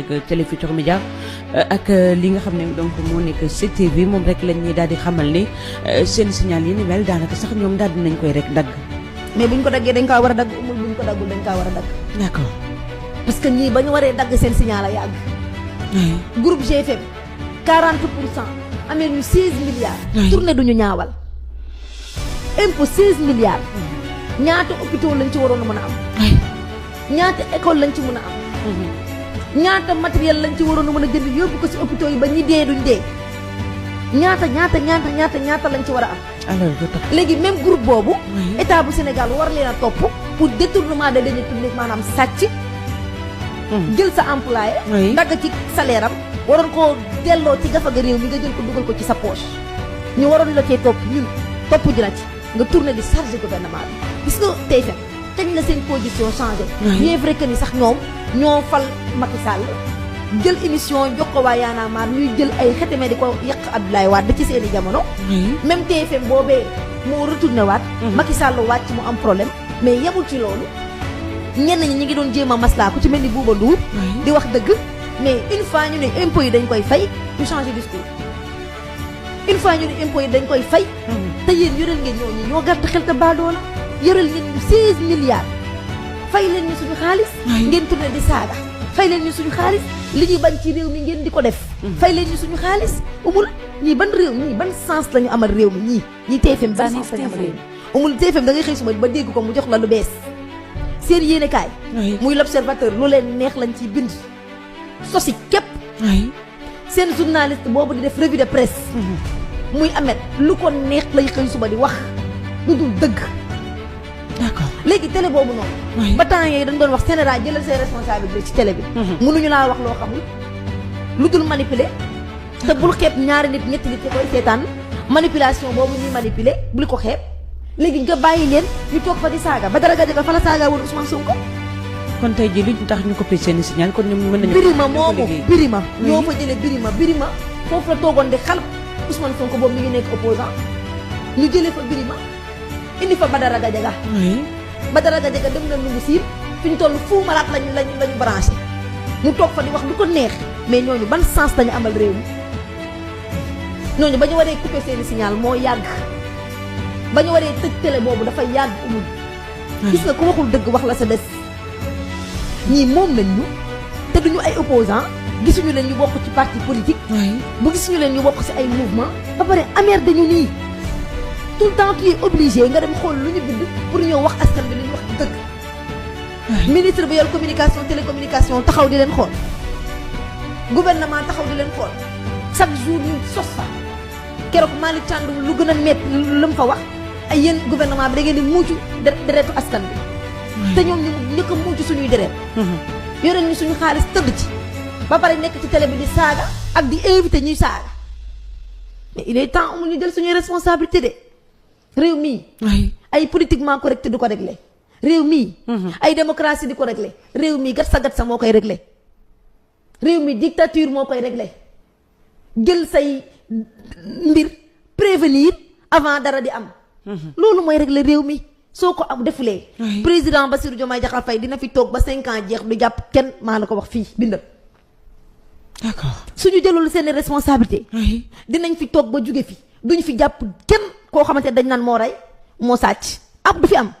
nekk Télé Futurs Médias ak li nga xam ne donc moo nekk 7TV moom rek lañ ñuy daal di xamal ni seen signal yi ni mel daanaka sax ñoom daal dinañ koy rek dagg. mais buñ ko daggee dañ kaa war a dagg umul buñ ko daggul dañ kaa war a dagg. d'accord. parce que ñii ba ñu waree dagg seen signal a yàgg. groupe GFM 40% amee ñu 16 milliards. tourné duñu ñaawal. impôt 16 milliards. ñaata hôpitaux lañ ci waroon a mën a am. ñaata école lañ ci mën a am. ñaata matériel lañ ci waroon a mën a jënd yóbbu ko si hôpitaux yi ba ñi dee duñ dee. ñaata lañ ci war a am. alors léegi même groupe boobu. état bu Sénégal war leen a topp pour détournement de deniers publics maanaam sàcc. jël sa employé. dagg ci salaire am. waroon koo delloo ci gafaga réew mi nga jël ko dugal ko ci sa poche. ñu waroon la cee topp ñun topp ji la ci nga tourné di chargé gouvernement bi. gis nga TFM kañ la seen position changé. bien vrai que ni sax ñoom ñoo fal Macky Sall jël émission jox ko waa Y'en a marre ñuy jël ay xeteme di ko yàq Abdoulaye Wade ci seeni jamono. même TFM boobee moo retourné waat. Macky Sall wàcc mu am problème mais yemul ci loolu. ñenn ñi ngi doon jéem a maslaa ku ci mel ni Bouba Ndour di wax dëgg mais une fois ñu ne impôts yi dañ koy fay ñu changer discours. une fois ñu ne impôts yi dañ koy fay. te yéen yoreel ngeen ñooñu ñoo gàtt xel te baadoo la yoreel ngeen ñu 16 milliards fay leen ñu suñu xaalis. ngeen tourné di saaga fay leen ñu suñu xaalis li ñuy bañ ci réew mi ngeen di ko def. fay leen ñu suñu xaalis umul ñii ban réew ñii ban sens la ñu amal réew mi ñii TFM ban sens la ñu amal réew mi umul TFM da ngay xëy suba ba dégg ko mu jox la lu bees. seen yéene kaay muy l'observateur lu leen neex lañ ciy bind sosi képp seen journaliste boobu di def revue de presse muy amet lu ko neex lay xëy suba di wax lu dul dëgg. d'accord léegi télé boobu noonu ba temps yooyu dañ doon wax Sénégal jëlal ses responsabilités ci télé bi mënuñu laa wax loo xamul lu dul manipuler te bul xeeb ñaari nit ñetti nit ci koy seetaan manipulation boobu ñuy manipuler bul ko xeeb. léegi nga bàyyi leen ñu toog fa di saaga ba dara ga fa la saaga woon Ousmane Sonko. kon tey jii li ñu tax ñu coupé seen signal kon ñoom mën nañu. Birima moomu Birima ñoo fa jëlee Birima foofu la toogoon di xalab Ousmane Sonko boobu mi ngi nekk opposant ñu jëlee fa Birima indi fa Badara Gadiaga. Badara Gadiaga dem na Nungu Siin fi ñu toll Fou Malade lañu branché mu toog fa di wax lu ko neex mais ñooñu ban sens lañu amal réew mi ñooñu ba ñu waree coupé seen signal moo yàgg. ba ñu waree tëj télé boobu dafa yàgg umul gis nga ku waxul dëgg wax la sa des ñii moom lañ ñu te duñu ay opposant gisuñu leen ñu bokk ci parti politique bu gisuñu leen ñu bokk ci ay mouvement ba pare amer dañu nii tout le temps tu es obligé nga dem xool lu ñu bind pour ñëw wax askan bi li ñu wax dëgg ministre bi yor communication télécommunication taxaw di leen xool gouvernement taxaw di leen xool chaque jour ñu sos fa keroog Malick Thiandoum lu gën a métti lu mu fa wax ay yéen gouvernement bi da ngeen di muucu deretu askan bi te ñoom ñu njëkk a muucu suñuy deret yoreen ñu suñu xaalis tëdd ci ba pare nekk ci télé bi di saaga ak di invité ñuy saaga mais il est temps amul ñu jël suñuy responsabilité de réew mii ay politiquement correct du ko réglé réew mii ay démocratie di ko réglé réew mii gat sa moo koy réglé réew mii dictature moo koy réglé jël say mbir prévenir avant dara di am loolu mooy régler réew mi soo ko am defulee président Bassirou Diomaye Diakhar Faye dina fi toog ba 5 ans jeex du jàpp kenn maa la ko wax fii bindal d'accord suñu jëlul seen responsabilité dinañ fi toog ba jóge fi duñ fi jàpp kenn koo xamante dañ naan moo rey moo sàcc ab du fi am